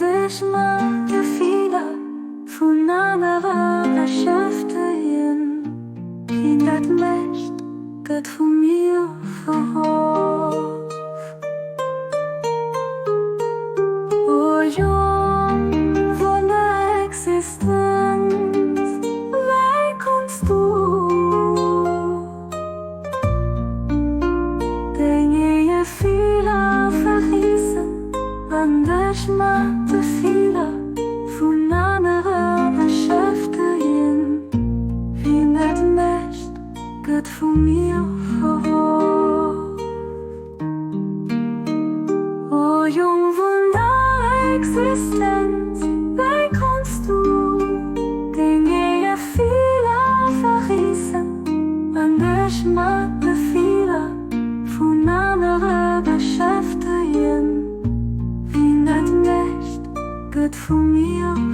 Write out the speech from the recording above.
dech mat Gefiller vun anere beschäftegen. Wien dat mécht, gëtt vu mir verworf. O Jong vun der Existenz, wéi konns du deng eege Feeler verrissen an dech mat de Feeler vun anere beschäftegen? Wien dat mécht, gëtt vu mir verworf. O Jong vun der Existenz, wéi konns du deng eege Feeler verrissen an dech mat de Feeler vun anere beschäftegen? Wien dat mécht, gëtt vu mir.